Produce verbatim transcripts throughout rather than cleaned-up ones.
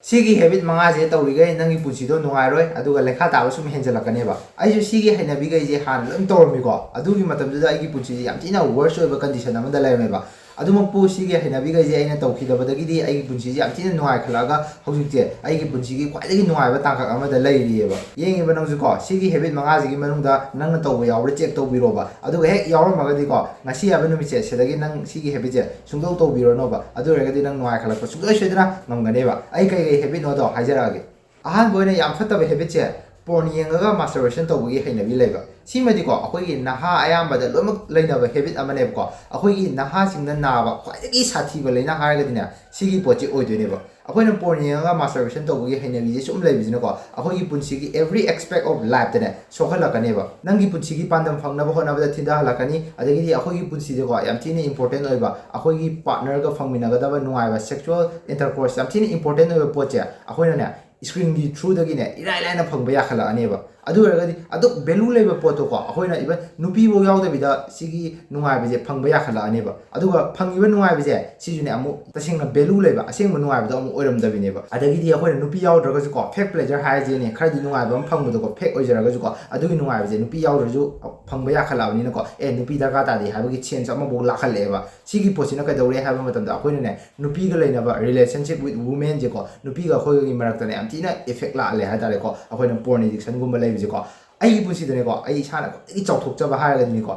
ꯁꯤꯒꯤ ꯍꯦꯕꯤꯠ ꯃꯉꯥꯁꯦ ꯇꯧꯔꯤꯈꯩ ꯅꯪꯒꯤ ꯄꯨꯟꯁꯤꯗꯣ ꯅꯨꯡꯉꯥꯏꯔꯣꯏ, ꯑꯗꯨꯒ ꯂꯩꯈꯥ ꯇꯥꯕ ꯁꯨꯝ ꯍꯦꯟꯖꯜꯂꯛꯀꯅꯦꯕ꯫ ꯑꯩꯁꯨ ꯁꯤꯒꯤ ꯍꯩꯅꯕꯤꯈꯩꯁꯦ ꯍꯥꯟꯅ ꯂꯣꯏ ꯇꯧꯔꯝꯃꯤꯀꯣ꯫ ꯑꯗꯨꯒꯤ ꯃꯇꯝꯗꯨꯗ ꯑꯩꯒꯤ ꯄꯨꯟꯁꯤꯁꯦ ꯌꯥꯝ ꯊꯤꯅ ꯋꯔꯁ ꯑꯣꯏꯕ ꯀꯟꯗꯤꯁꯟ ꯑꯃꯗ ꯂꯩꯔꯝꯃꯦꯕ꯫ ꯑꯗꯨꯃꯛꯄꯨ ꯁꯤꯒꯤ ꯍꯩꯅꯕꯤꯈꯩꯁꯦ ꯑꯩꯅ ꯇꯧꯈꯤꯗꯕꯗꯒꯤꯗꯤ ꯑꯩꯒꯤ ꯄꯨꯟꯁꯤꯁꯦ ꯌꯥꯝ ꯊꯤꯅ ꯅꯨꯡꯉꯥꯏꯈꯠꯂꯛꯑꯒ ꯍꯧꯖꯤꯛꯁꯦ ꯑꯩꯒꯤ ꯄꯨꯟꯁꯤꯒꯤ ꯈ꯭ꯋꯥꯏꯗꯒꯤ ꯅꯨꯡꯉꯥꯏꯕ ꯇꯥꯡꯀꯛ ꯑꯃꯗ ꯂꯩꯔꯤꯑꯕ꯫ ꯌꯦꯡꯉꯤꯕ ꯅꯪꯁꯨꯀꯣ, ꯁꯤꯒꯤ ꯍꯦꯕꯤꯠ ꯃꯉꯥꯁꯤꯒꯤ ꯃꯅꯨꯡꯗ ꯅꯪꯅ ꯇꯧꯕ ꯌꯥꯎꯕ꯭ꯔꯥ ꯆꯦꯛ ꯇꯧꯕꯤꯔꯣꯕ꯫ ꯑꯗꯨꯒ ꯍꯦꯛ ꯌꯥꯎꯔꯝꯃꯒꯗꯤꯀꯣ, ꯉꯁꯤ ꯍꯥꯏꯕ ꯅꯨꯃꯤꯠꯁꯦ ꯁꯤꯗꯒꯤ ꯅꯪ ꯁꯤꯒꯤ ꯍꯦꯕꯤꯠꯁꯦ ꯁꯨꯡꯇꯧ ꯇꯧꯕꯤꯔꯅꯣꯕ꯫ ꯑꯗꯨ ꯑꯣꯏꯔꯒꯗꯤ ꯅꯪ ꯅꯨꯡꯉꯥꯏꯈꯠꯂꯛꯄ ꯁꯨꯡꯁꯣꯏ ꯁꯣꯏꯗꯅ ꯉꯝꯒꯅꯦꯕ꯫ ꯑꯩ ꯀꯩ ꯀꯩ ꯍꯦꯕꯤꯠꯅꯣꯗꯣ ꯍꯥꯏꯖꯔꯛꯑꯒꯦ꯫ ꯑꯍꯥꯟꯕ ꯑꯣꯏꯅ ꯌꯥꯝ ꯐꯠꯇꯕ ꯍꯦꯕꯤꯠꯁꯦ, ꯄꯣꯔꯟ ꯌꯦꯡꯉꯒ ꯃꯥꯁꯇꯔꯕꯦꯁꯟ ꯇꯧꯕꯒꯤ ꯍꯩꯅꯕꯤ ꯂꯩꯕ꯫ ꯁꯤꯃꯗꯤꯀꯣ ꯑꯩꯈꯣꯏꯒꯤ ꯅꯍꯥ ꯑꯌꯥꯝꯕꯗ ꯂꯣꯏꯅꯃꯛ ꯂꯩꯅꯕ ꯍꯦꯕꯤꯠ ꯑꯃꯅꯦꯕꯀꯣ꯫ ꯑꯩꯈꯣꯏꯒꯤ ꯅꯍꯥꯁꯤꯡꯗ ꯅꯥꯕ ꯈ꯭ꯋꯥꯏꯗꯒꯤ ꯁꯥꯊꯤꯕ ꯂꯥꯏꯅꯥ ꯍꯥꯏꯔꯒꯗꯤꯅꯦ, ꯁꯤꯒꯤ ꯄꯣꯠꯁꯤ ꯑꯣꯏꯗꯣꯏꯅꯦꯕ꯫ ꯑꯩꯈꯣꯏꯅ ꯄꯣꯔꯟ ꯌꯦꯡꯉꯒ ꯃꯥꯁꯇꯔꯕꯦꯁꯟ ꯇꯧꯕꯒꯤ ꯍꯩꯅꯕꯤꯁꯦ ꯁꯨꯝ ꯂꯩꯕꯁꯤꯅꯀꯣ, ꯑꯩꯈꯣꯏꯒꯤ ꯄꯨꯟꯁꯤꯒꯤ every aspect of lifeꯇꯅꯦ ꯁꯣꯛꯍꯜꯂꯛꯀꯅꯦꯕ꯫ ꯅꯪꯒꯤ ꯄꯨꯟꯁꯤꯒꯤ ꯄꯥꯟꯗꯝ ꯐꯪꯅꯕ ꯍꯣꯠꯅꯕꯗ ꯊꯤꯟꯊꯍꯜꯂꯛꯀꯅꯤ꯫ ꯑꯗꯒꯤꯗꯤ ꯑꯩꯈꯣꯏꯒꯤ ꯄꯨꯟꯁꯤꯗꯀꯣ ꯌꯥꯝ ꯊꯤꯅ ꯏꯝꯄꯣꯔꯇꯦꯟ ꯑꯣꯏꯕ ꯑꯩꯈꯣꯏꯒꯤ ꯄꯥꯔꯠꯅꯔꯒ ꯐꯪꯃꯤꯟꯅꯒꯗꯕ ꯅꯨꯡꯉꯥꯏꯕ ꯁꯦꯛꯁꯨꯋꯦꯜ ꯏꯟꯇꯔꯀꯣꯔꯁ ꯌꯥꯝ ꯊꯤꯅ ꯏꯝꯄꯣꯔꯇꯦꯟ ꯑꯣꯏꯕ ꯄꯣꯠꯁꯦ ꯑꯩꯈꯣꯏꯅꯅꯦ ꯁ꯭ꯀ꯭ꯔꯤꯟꯒꯤ ꯊ꯭ꯔꯨꯗꯒꯤꯅꯦ ꯏꯔꯥꯏ ꯂꯥꯏꯅ ꯐꯪꯕ ꯌꯥꯈꯠꯂꯛꯑꯅꯦꯕ꯫ ꯑꯗꯨ ꯑꯣꯏꯔꯒꯗꯤ ꯑꯗꯨꯛ ꯚꯦꯂꯨ ꯂꯩꯕ ꯄꯣꯠꯇꯣꯀꯣ, ꯑꯩꯈꯣꯏꯅ ꯏꯚꯟ ꯅꯨꯄꯤꯐꯧ ꯌꯥꯎꯗꯕꯤꯗ ꯁꯤꯒꯤ ꯅꯨꯡꯉꯥꯏꯕꯁꯦ ꯐꯪꯕ ꯌꯥꯈꯠꯂꯛꯑꯅꯦꯕ꯫ ꯑꯗꯨꯒ ꯐꯪꯉꯤꯕ ꯅꯨꯡꯉꯥꯏꯕꯁꯦ ꯁꯤꯁꯨꯅꯦ ꯑꯃꯨꯛ ꯇꯁꯦꯡꯅ ꯚꯦꯂꯨ ꯂꯩꯕ ꯑꯁꯦꯡꯕ ꯅꯨꯡꯉꯥꯏꯕꯗꯣ ꯑꯃꯨꯛ ꯑꯣꯏꯔꯝꯗꯕꯤꯅꯦꯕ꯫ ꯑꯗꯒꯤꯗꯤ ꯑꯩꯈꯣꯏꯅ ꯅꯨꯄꯤ ꯌꯥꯎꯗ꯭ꯔꯒꯁꯨꯀꯣ, ꯐꯦꯛ ꯄ꯭ꯂꯦꯖꯔ ꯍꯥꯏꯔꯁꯤꯅꯦ, ꯈꯔꯗꯤ ꯅꯨꯡꯉꯥꯏꯕ ꯑꯃ ꯐꯪꯕꯗꯣꯀꯣ, ꯐꯦꯛ ꯑꯣꯏꯖꯔꯒꯁꯨꯀꯣ, ꯑꯗꯨꯒꯤ ꯅꯨꯡꯉꯥꯏꯕꯁꯦ ꯅꯨꯄꯤ ꯌꯥꯎꯗ꯭ꯔꯁꯨ ꯐꯪꯕ ꯌꯥꯈꯠꯂꯛꯑꯕꯅꯤꯅꯀꯣ, ꯑꯦ, ꯅꯨꯄꯤ ꯗꯔꯀꯥꯔ ꯇꯥꯗꯦ ꯍꯥꯏꯕꯒꯤ ꯁꯦꯟꯁ ꯑꯃꯐꯥꯎ ꯂꯥꯛꯈꯠꯂꯛꯑꯦꯕ꯫ ꯁꯤꯒꯤ ꯄꯣꯠꯁꯤꯅ ꯀꯩꯗꯧꯔꯦ ꯍꯥꯏꯕ ꯃꯇꯝꯗ, ꯑꯩꯈꯣꯏꯅꯅꯦ ꯅꯨꯄꯤꯒ ꯂꯩꯅꯕ relationship with womenꯁꯦꯀꯣ, ꯅꯨꯄꯤꯒ ꯑꯩꯈꯣꯏꯒꯤ ꯃꯔꯛꯇꯅꯦ ꯌꯥꯝ ꯊꯤꯅ ꯏꯐꯦꯛ ꯂꯥꯛꯍꯜꯂꯦ ꯍꯥꯏꯇꯥꯔꯦꯀꯣ꯫ ꯑꯩꯈꯣꯏꯅ ꯄꯣꯔꯟ ꯑꯦꯗꯤꯛꯁꯟꯒꯨꯝꯕ ꯂꯩꯕꯁꯦꯀꯣ, ꯑꯩꯒꯤ ꯄꯨꯟꯁꯤꯗꯅꯦꯀꯣ, ꯑꯩ ꯏꯁꯥꯅ ꯈ꯭ꯋꯥꯏꯗꯒꯤ ꯆꯥꯎꯊꯣꯛꯆꯕ ꯍꯥꯏꯔꯒꯗꯤꯅꯦꯀꯣ,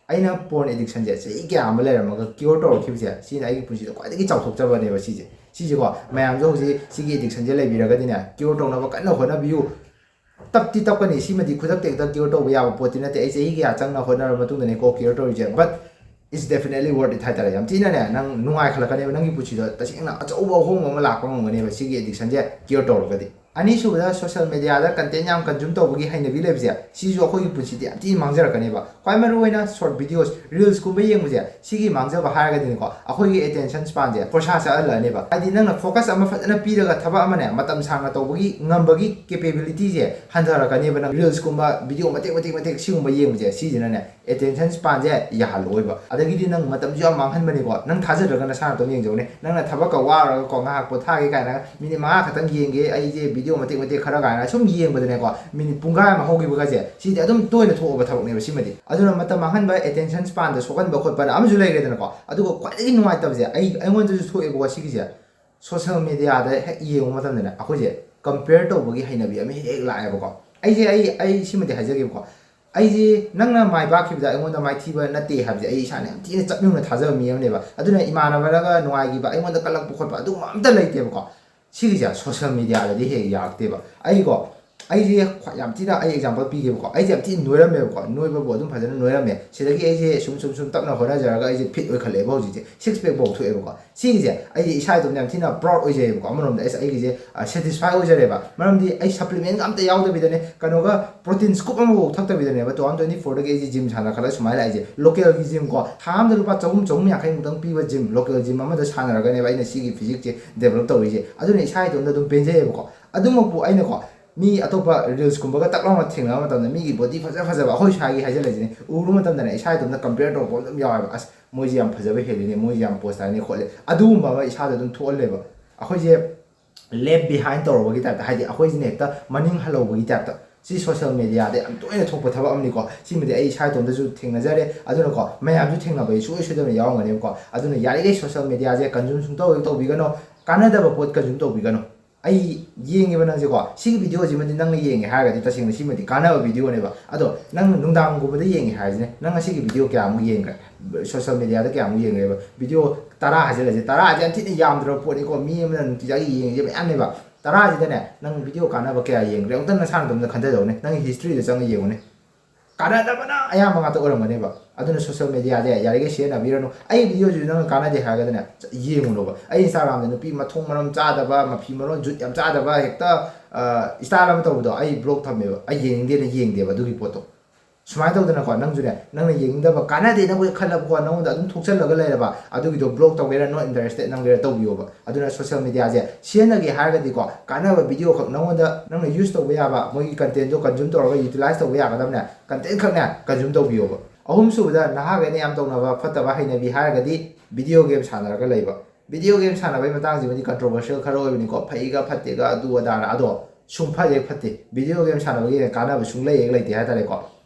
ꯑꯩꯅ ꯄꯣꯔꯟ ꯑꯦꯗꯤꯛꯁꯟꯁꯦ ꯆꯍꯤ ꯀꯌꯥ ꯑꯃ ꯂꯩꯔꯝꯃꯒ ꯀ꯭ꯌꯣꯔ ꯇꯧꯔꯛꯈꯤꯕꯁꯦ, ꯁꯤꯅ ꯑꯩꯒꯤ ꯄꯨꯟꯁꯤꯗ ꯈ꯭ꯋꯥꯏꯗꯒꯤ ꯆꯥꯎꯊꯣꯛꯆꯕꯅꯦꯕ ꯁꯤꯁꯦ꯫ ꯁꯤꯁꯦꯀꯣ, ꯃꯌꯥꯝꯁꯨ ꯍꯧꯖꯤꯛ ꯁꯤꯒꯤ ꯑꯦꯗꯤꯛꯁꯟꯁꯦ ꯂꯩꯕꯤꯔꯒꯗꯤꯅꯦ, ꯀ꯭ꯌꯣꯔ ꯇꯧꯅꯕ ꯀꯟꯅ ꯍꯣꯠꯅꯕꯤꯌꯨ꯫ ꯇꯞꯇꯤ ꯇꯞꯀꯅꯤ, ꯁꯤꯃꯗꯤ ꯈꯨꯗꯛꯇ ꯍꯦꯛꯇ ꯀ꯭ꯌꯣꯔ ꯇꯧꯕ ꯌꯥꯕ ꯄꯣꯠꯇꯤ ꯅꯠꯇꯦ꯫ ꯑꯩ ꯆꯍꯤ ꯀꯌꯥ ꯆꯪꯅ ꯍꯣꯠꯅꯔꯕ ꯃꯇꯨꯡꯗꯅꯦꯀꯣ ꯀ꯭ꯌꯣꯔ ꯇꯧꯔꯤꯁꯦ, but it's definitely worth it ꯍꯥꯏꯇꯥꯔꯦ꯫ ꯌꯥꯝ ꯊꯤꯅꯅꯦ ꯅꯪ ꯅꯨꯡꯉꯥꯏꯈꯠꯂꯛꯀꯅꯦꯕ, ꯅꯪꯒꯤ ꯄꯨꯟꯁꯤꯗ ꯇꯁꯦꯡꯅ ꯑꯆꯧꯕ ꯑꯍꯣꯡꯕ ꯑꯃ ꯂꯥꯛꯄ ꯉꯝꯒꯅꯦꯕ ꯁꯤꯒꯤ ꯑꯦꯗꯤꯛꯁꯟꯁꯦ ꯀ꯭ꯌꯣꯔ ꯇꯧꯔꯒꯗꯤ꯫ ꯑꯅꯤꯁꯨꯕꯗ, social mediaꯗ content ꯌꯥꯝ consume ꯇꯧꯕꯒꯤ ꯍꯩꯅꯕꯤ ꯂꯩꯕꯁꯦ, ꯁꯤꯁꯨ ꯑꯩꯈꯣꯏꯒꯤ ꯄꯨꯟꯁꯤꯗ ꯌꯥꯝ ꯊꯤꯅ ꯃꯥꯡꯖꯔꯛꯀꯅꯦꯕ꯫ ꯈ꯭ꯋꯥꯏ ꯃꯔꯨ ꯑꯣꯏꯅ short videos, reelsꯀꯨꯝꯕ ꯌꯦꯡꯕꯁꯦ, ꯁꯤꯒꯤ ꯃꯥꯡꯖꯕ ꯍꯥꯏꯔꯒꯗꯤꯅꯦꯀꯣ, ꯑꯩꯈꯣꯏꯒꯤ attention spanꯁꯦ ꯈꯣꯔꯁꯥ ꯆꯠꯍꯜꯂꯛꯑꯅꯦꯕ꯫ ꯍꯥꯏꯗꯤ ꯅꯪꯅ focus ꯑꯃ ꯐꯖꯅ ꯄꯤꯔꯒ ꯊꯕꯛ ꯑꯃꯅꯦ ꯃꯇꯝ ꯁꯥꯡꯅ ꯇꯧꯕꯒꯤ ꯉꯝꯕꯒꯤ capabilityꯁꯦ ꯍꯟꯊꯔꯛꯀꯅꯦꯕ, ꯅꯪ reelsꯀꯨꯝꯕ video ꯃꯇꯦꯛ ꯃꯇꯦꯛ ꯃꯇꯦꯛ ꯁꯤꯒꯨꯝꯕ ꯌꯦꯡꯕꯁꯦ, ꯁꯤꯁꯤꯅꯅꯦ attention spanꯁꯦ ꯌꯥꯍꯜꯂꯣꯏꯕ꯫ ꯑꯗꯒꯤꯗꯤ ꯅꯪ ꯃꯇꯝꯁꯨ ꯌꯥꯝ ꯃꯥꯡꯍꯟꯕꯅꯤꯀꯣ꯫ ꯅꯪ ꯊꯥꯖꯗ꯭ꯔꯒ ꯅꯁꯥ ꯅꯇꯣꯝ ꯌꯦꯡꯖꯧꯅꯦ꯫ ꯅꯪꯅ ꯊꯕꯛꯀ ꯋꯥꯔꯒꯀꯣ, ꯉꯥꯏꯍꯥꯛ ꯄꯣꯊꯥꯒꯦ ꯀꯥꯏꯅ, "ꯃꯤꯅꯤꯠ ꯃꯉꯥ ꯈꯛꯇꯪ ꯌꯦꯡꯒꯦ, ꯑꯩꯁꯦ video ꯃꯇꯦꯛ ꯃꯇꯦꯛ ꯈꯔ" ꯀꯥꯏꯅ ꯁꯨꯝ ꯌꯦꯡꯕꯗꯅꯦꯀꯣ, ꯃꯤꯅꯤꯠ ꯄꯨꯡꯈꯥꯏ ꯑꯃ ꯍꯧꯈꯤꯕꯒꯁꯦ, ꯁꯤꯗꯤ ꯑꯗꯨꯝ ꯇꯣꯏꯅ ꯊꯣꯛꯑꯕ ꯊꯕꯛꯅꯦꯕ ꯁꯤꯃꯗꯤ꯫ ꯑꯗꯨꯅ ꯃꯇꯝ ꯃꯥꯡꯍꯟꯕ, attention spanꯗ ꯁꯣꯛꯍꯟꯕ ꯈꯣꯠꯄꯅ ꯑꯃꯁꯨ ꯂꯩꯔꯦꯗꯅꯀꯣ꯫ ꯑꯗꯨꯒ ꯈ꯭ꯋꯥꯏꯗꯒꯤ ꯅꯨꯡꯉꯥꯏꯇꯕꯁꯦ ꯑꯩ, ꯑꯩꯉꯣꯟꯗꯁꯨ ꯊꯣꯛꯑꯦꯕꯀꯣ ꯁꯤꯒꯤꯁꯦ꯫ Social mediaꯗ ꯍꯦꯛ ꯌꯦꯡꯕ ꯃꯇꯝꯗꯅꯦ, ꯑꯩꯈꯣꯏꯁꯦ compare ꯇꯧꯕꯒꯤ ꯍꯩꯅꯕꯤ ꯑꯃ ꯍꯦꯛ ꯍꯦꯛ ꯂꯥꯛꯑꯦꯕꯀꯣ꯫ ꯑꯩꯁꯦ, ꯑꯩ, ꯑꯩ ꯁꯤꯃꯗꯤ ꯍꯥꯏꯖꯒꯦꯕꯀꯣ꯫ ꯑꯩꯁꯦ ꯅꯪꯅ ꯃꯥꯏ ꯄꯥꯛꯈꯤꯕꯗ ꯑꯩꯉꯣꯟꯗ ꯃꯥꯏꯊꯤꯕ ꯅꯠꯇꯦ ꯍꯥꯏꯕꯁꯦ ꯑꯩ ꯏꯁꯥꯅ ꯌꯥꯝ ꯊꯤꯅ ꯆꯞ ꯌꯨꯡꯅ ꯊꯥꯖꯕ ꯃꯤ ꯑꯃꯅꯦꯕ꯫ ꯑꯗꯨꯅ ꯏꯃꯥꯟꯅꯕꯅꯒ ꯅꯨꯡꯉꯥꯏꯈꯤꯕ, ꯑꯩꯉꯣꯟꯗ ꯀꯜꯂꯛꯄ ꯈꯣꯠꯄ ꯑꯗꯨꯒꯨꯝꯕ ꯑꯝꯇ ꯂꯩꯇꯦꯕꯀꯣ꯫ ꯁꯤꯒꯤꯁꯦ social mediaꯗꯗꯤ ꯍꯦꯛ ꯌꯥꯔꯛꯇꯦꯕ꯫ ꯑꯩꯀꯣ, ꯑꯩꯁꯦ ꯈ꯭ꯋꯥꯏ ꯌꯥꯝ ꯊꯤꯅ, ꯑꯩ example ꯄꯤꯒꯦꯕꯀꯣ꯫ ꯑꯩꯁꯦ ꯌꯥꯝ ꯊꯤꯅ ꯅꯣꯏꯔꯝꯃꯦꯕꯀꯣ, ꯅꯣꯏꯕꯕꯨ ꯑꯗꯨꯝ ꯐꯖꯅ ꯅꯣꯏꯔꯝꯃꯦ꯫ ꯁꯤꯗꯒꯤ ꯑꯩꯁꯦ ꯁꯨꯝ, ꯁꯨꯝ, ꯁꯨꯝ ꯇꯞꯅ ꯍꯣꯠꯅꯖꯔꯒ ꯑꯩꯁꯦ fit ꯑꯣꯏꯈꯠꯂꯛꯑꯦꯕ ꯍꯧꯖꯤꯛꯁꯦ, six packꯐꯥꯎ ꯊꯣꯛꯑꯦꯕꯀꯣ꯫ ꯁꯤꯒꯤꯁꯦ ꯑꯩꯁꯦ ꯏꯁꯥ ꯏꯇꯣꯝꯇ ꯌꯥꯝ ꯊꯤꯅ proud ꯑꯣꯏꯖꯩꯌꯦꯕꯀꯣ꯫ ꯑꯃꯔꯣꯝꯗ ꯑꯩꯁꯦ, ꯑꯩꯒꯤꯁꯦ, ꯑ, satisfy ꯑꯣꯏꯖꯔꯦꯕ꯫ ꯃꯔꯝꯗꯤ ꯑꯩ supplementꯒ ꯑꯝꯇ ꯌꯥꯎꯗꯕꯤꯗꯅꯦ, ꯀꯩꯅꯣꯒ, protein scoop ꯑꯃꯐꯥꯎ ꯊꯛꯇꯕꯤꯗꯅꯦꯕ, two thousand twenty fourꯗꯒꯤ ꯑꯩꯁꯦ gym ꯁꯥꯟꯅ ꯈꯠꯂ ꯁꯨꯃꯥꯏꯅ ꯂꯥꯛꯏꯁꯦ꯫ Localꯒꯤ gymꯀꯣ, ꯊꯥ ꯑꯃꯗ ꯂꯨꯄꯥ ꯆꯍꯨꯝ, ꯆꯍꯨꯝ ꯌꯥꯡꯈꯩ ꯃꯨꯛꯇꯪ ꯄꯤꯕ gym, local gym ꯑꯃꯗ ꯁꯥꯟꯅꯔꯒꯅꯦꯕ ꯑꯩꯅ ꯁꯤꯒꯤ physiqueꯁꯦ develop ꯇꯧꯔꯤꯁꯦ꯫ ꯑꯗꯨꯅ ꯏꯁꯥ ꯏꯇꯣꯝꯇ ꯑꯗꯨꯝ ꯄꯦꯟꯖꯩꯌꯦꯕꯀꯣ꯫ ꯑꯗꯨꯃꯛꯄꯨ ꯑꯩꯅꯀꯣ, ꯃꯤ ꯑꯇꯣꯞꯄ reelsꯀꯨꯝꯕꯒ ꯇꯛ ꯂꯥꯎꯅ ꯊꯦꯡꯅꯕ ꯃꯇꯝꯗ, ꯃꯤꯒꯤ body ꯐꯖ ꯐꯖꯕ, ꯑꯩꯈꯣꯏ ꯁ꯭ꯋꯥꯏꯒꯤ ꯍꯥꯏꯖꯜꯂꯁꯤꯅꯦ, ꯎꯔꯨꯕ ꯃꯇꯝꯗꯅꯦ, ꯏꯁꯥ ꯏꯇꯣꯝꯇ compare ꯇꯧꯔꯛꯄ ꯑꯗꯨꯝ ꯌꯥꯎꯋꯦꯕ꯫ "ꯑꯁ, ꯃꯣꯏꯁꯦ ꯌꯥꯝ ꯐꯖꯕ ꯍꯦꯜꯂꯤꯅꯦ, ꯃꯣꯏꯁꯦ ꯌꯥꯝ posh ꯇꯥꯏꯅꯦ" ꯈꯣꯠꯂꯦ, ꯑꯗꯨꯒꯨꯝꯕ ꯑꯃ ꯏꯁꯥꯗ ꯑꯗꯨꯝ ꯊꯣꯛꯍꯜꯂꯦꯕ꯫ ꯑꯩꯈꯣꯏꯁꯦ left behind ꯇꯧꯔꯕꯒꯤ typeꯇ, ꯍꯥꯏꯗꯤ ꯑꯩꯈꯣꯏꯁꯤꯅ ꯍꯦꯛꯇ ꯃꯅꯤꯡ ꯍꯜꯍꯧꯕꯒꯤ typeꯇ꯫ ꯁꯤ social mediaꯗ ꯌꯥꯝ ꯇꯣꯏꯅ ꯊꯣꯛꯄ ꯊꯕꯛ ꯑꯃꯅꯤꯀꯣ꯫ ꯁꯤꯃꯗꯤ ꯑꯩ ꯏꯁꯥ ꯏꯇꯣꯝꯇꯁꯨ ꯊꯦꯡꯅꯖꯔꯦ, ꯑꯗꯨꯅꯀꯣ, ꯃꯌꯥꯝꯁꯨ ꯊꯦꯡꯅꯕ ꯁꯨꯡꯁꯣꯏ ꯁꯣꯏꯗꯅ ꯌꯥꯎꯔꯝꯒꯅꯦꯕꯀꯣ꯫ ꯑꯗꯨꯅ ꯌꯥꯔꯤꯈꯩ social mediaꯁꯦ consume ꯁꯨꯡꯇꯧ ꯍꯦꯛ ꯇꯧꯕꯤꯒꯅꯨ, ꯀꯥꯟꯅꯗꯕ ꯄꯣꯠ consume ꯇꯧꯕꯤꯒꯅꯨ꯫ ꯑꯩ ꯌꯦꯡꯉꯤꯕ ꯅꯪꯁꯦꯀꯣ, ꯁꯤꯒꯤ videoꯁꯤꯃꯗꯤ ꯅꯪꯅ ꯌꯦꯡꯉꯦ ꯍꯥꯏꯔꯒꯗꯤ ꯇꯁꯦꯡꯅ ꯁꯤꯃꯗꯤ ꯀꯥꯟꯅꯕ videoꯅꯦꯕ꯫ ꯑꯗꯣ ꯅꯪ ꯅꯨꯡꯗꯥꯡꯒꯨꯝꯕꯗ ꯌꯦꯡꯉꯦ ꯍꯥꯏꯔꯤꯁꯤꯅꯦ, ꯅꯪ ꯉꯁꯤꯒꯤ video ꯀꯌꯥꯃꯨꯛ ꯌꯦꯡꯈ꯭ꯔꯦ? Social mediaꯗ ꯀꯌꯥꯃꯨꯛ ꯌꯦꯡꯈ꯭ꯔꯦꯕ? Video ꯇꯔꯥ ꯍꯥꯏꯖꯤꯜꯂꯁꯦ, ꯇꯔꯥꯁꯦ ꯌꯥꯝ ꯊꯤꯅ ꯌꯥꯝꯗ꯭ꯔꯕ ꯄꯣꯠꯅꯤꯀꯣ, ꯃꯤ ꯑꯃꯅ ꯅꯨꯡꯇꯤꯖꯥꯒꯤ ꯌꯦꯡꯉꯤꯁꯦ ꯃꯌꯥꯝꯅꯦꯕ꯫ ꯇꯔꯥꯁꯤꯗꯅꯦ, ꯅꯪ video ꯀꯥꯟꯅꯕ ꯀꯌꯥ ꯌꯦꯡꯈ꯭ꯔꯦ? ꯑꯃꯨꯛꯇꯪ ꯅꯁꯥ ꯅꯇꯣꯝꯇ ꯈꯟꯊꯗꯧꯅꯦ, ꯅꯪꯒꯤ historyꯗ ꯆꯪꯉ ꯌꯦꯡꯉꯨꯅꯦ꯫ ꯀꯥꯟꯅꯗꯕꯅ ꯑꯌꯥꯝꯕ ꯉꯥꯛꯇ ꯑꯣꯏꯔꯝꯒꯅꯦꯕ꯫ ꯑꯗꯨꯅ social mediaꯁꯦ ꯌꯥꯔꯤꯈꯩ ꯁꯤꯖꯤꯟꯅꯕꯤꯔꯅꯨ꯫ ꯑꯩ videoꯁꯤꯁꯨ ꯅꯪꯅ ꯀꯥꯟꯅꯗꯦ ꯍꯥꯏꯔꯒꯗꯤꯅꯦ, ꯌꯦꯡꯉꯨꯅꯣꯕ꯫ ꯑꯩ Instagramꯗ ꯅꯨꯄꯤ ꯃꯊꯣꯡ ꯃꯔꯝ ꯆꯥꯗꯕ, ꯃꯐꯤ ꯃꯔꯣꯟ ꯖꯨꯠ ꯌꯥꯝ ꯆꯥꯗꯕ, ꯍꯦꯛꯇ style ꯑꯃ ꯇꯧꯕꯗꯣ ꯑꯩ block ꯊꯝꯃꯦꯕ꯫ ꯑꯩ ꯌꯦꯡꯅꯤꯡꯗꯦꯅ ꯌꯦꯡꯗꯦꯕ ꯑꯗꯨꯒꯤ ꯄꯣꯠꯇꯣ꯫ ꯁꯨꯃꯥꯏꯅ ꯇꯧꯗꯅꯀꯣ, ꯅꯪꯁꯨꯅꯦ, ꯅꯪꯅ ꯌꯦꯡꯅꯤꯡꯗꯕ, ꯀꯥꯟꯅꯗꯦꯅꯕꯨ ꯈꯜꯂꯕꯀꯣ, ꯅꯪꯉꯣꯟꯗ ꯑꯗꯨꯝ ꯊꯣꯛꯆꯜꯂꯒ ꯂꯩꯔꯕ, ꯑꯗꯨꯒꯤꯗꯣ block ꯇꯧꯒꯦꯔꯥ, not interested ꯅꯝꯒꯦꯔꯥ ꯇꯧꯕꯤꯌꯣꯕ꯫ ꯑꯗꯨꯅ social mediaꯁꯦ ꯁꯤꯖꯤꯟꯅꯒꯦ ꯍꯥꯏꯔꯒꯗꯤꯀꯣ, ꯀꯥꯟꯅꯕ video ꯈꯛ ꯅꯪꯉꯣꯟꯗ, ꯅꯪꯅ use ꯇꯧꯕ ꯌꯥꯕ, ꯃꯣꯏꯒꯤ contentꯗꯣ consume ꯇꯧꯔꯒ utilize ꯇꯧꯕ ꯌꯥꯒꯗꯕꯅꯦ꯫ Content ꯈꯛꯅꯦ consume ꯇꯧꯕꯤꯌꯣꯕ꯫ ꯑꯍꯨꯝꯁꯨꯕꯗ, ꯅꯍꯥꯈꯩꯅ ꯌꯥꯝ ꯇꯧꯅꯕ ꯐꯠꯇꯕ ꯍꯩꯅꯕꯤ ꯍꯥꯏꯔꯒꯗꯤ video game ꯁꯥꯟꯅꯔꯒ ꯂꯩꯕ꯫ Video game ꯁꯥꯟꯅꯕꯒꯤ ꯃꯇꯥꯡꯁꯤꯃꯗꯤ controversial ꯈꯔ ꯑꯣꯏꯕꯅꯤꯀꯣ, ꯐꯩꯒ ꯐꯠꯇꯦꯒ ꯑꯗꯨ ꯑꯗꯥꯅ, ꯑꯗꯣ ꯁꯨꯡꯐꯠ ꯍꯦꯛ ꯐꯠꯇꯦ꯫ Video game ꯁꯥꯟꯅꯕꯒꯤ ꯀꯥꯟꯅꯕ ꯁꯨꯡꯂꯩ ꯍꯦꯛ ꯂꯩꯇꯦ ꯍꯥꯏꯇꯥꯔꯦꯀꯣ꯫